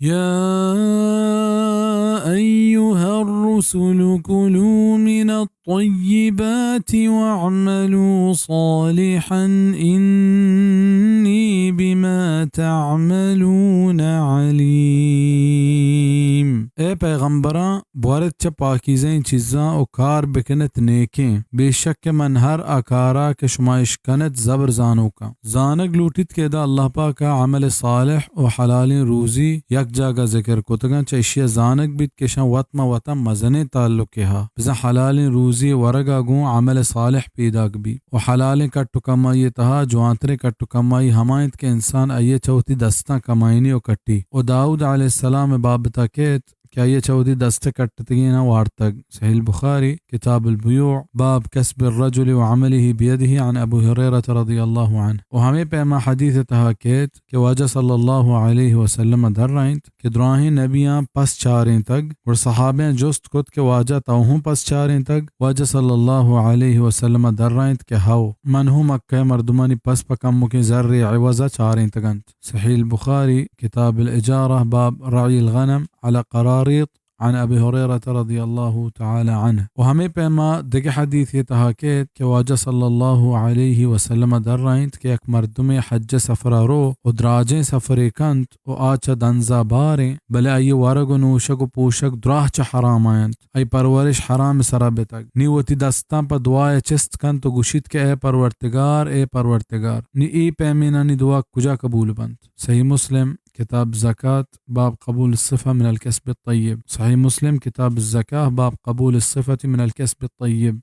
يا أيها الرسل كلوا من الطيبات واعملوا صالحا إني بما تعملون عليم۔ اے پیغمبراں، بورت چہ پاکیزہیں چیزاں و کار بکنت نیکیں۔ بے شک کہ من ہر آ کارا کہ شما اش کنت زبر زانوکاں۔ زانگ لوٹیت کہ ادا اللہ پاک ء عمل صالح و حلالیں روزی یک جاگہ ذکر کتگاں، چہ اشی ء زانگ بیت کہ اشاں وت ماں وتا مزنیں تعلقے ہا۔ بزاں حلالیں روزی ورگا گوں عمل صالح پیداک بیت و حلالیں کٹ و کمائی تہا جوانتریں کٹ و کمائی ہما انت کہ انسان آئی ء چہ وتی دستاں کمائینی و کٹی۔ و داؤد علیہ السلام ء بابتا کیت کہ آئی ء چہ وتی دست ء کٹتگیناں وارتگ۔ صحیح البخاری، کتاب البیوع، باب کسب الرجل وعمله بیده، عن ابو ہریرہ رضی اللہ عنہ۔ و ہمے پیما حدیث ء تہا کیت کہ واجہ صلی اللہ علیہ وسلم ء درائینت کہ دراہیں نبیاں پس چارینتگ، گڑا صحابیاں جست کت کہ واجہ تو ہوں پس چارینتگ؟ واجہ صلی اللہ علیہ وسلم ء درائینت کہ ہو، من ہوں مکہ ء مردمانی پس پہ کمکیں زرے عوض ء چارینتگ انت۔ صحیح البخاری، کتاب الاجارہ، باب رعی الغنم علی قراریط، عن ابی ہریرہ رضی اللہ تعالی عنہ۔ و ہمے پیما دگہ حدیثے تہا کیت کہ واجہ صلی اللہ علیہ وسلم ء درائینت کہ یک مردمے حج ء سفر ء رو و دراجیں سفرے کنت و آ چہ دنزا باریں، بلے آئی ورگ و نوشگ و پوشگ دراہ چہ حرام آینت۔ آئی پرورش حرام سرا بتگ۔ نی وتی دستاں پہ دعا ء چست کنت و گوشیت کہ اے پرورتگار، اے پرورتگار، نی اے پیمینانی دعا کجا قبول بنت؟ صحیح مسلم، کتاب زکات، باب قبول الصفہ من الکسب الطیب۔ صحیح مسلم، کتاب الزکاة، باب قبول الصفة من الکسب الطیب۔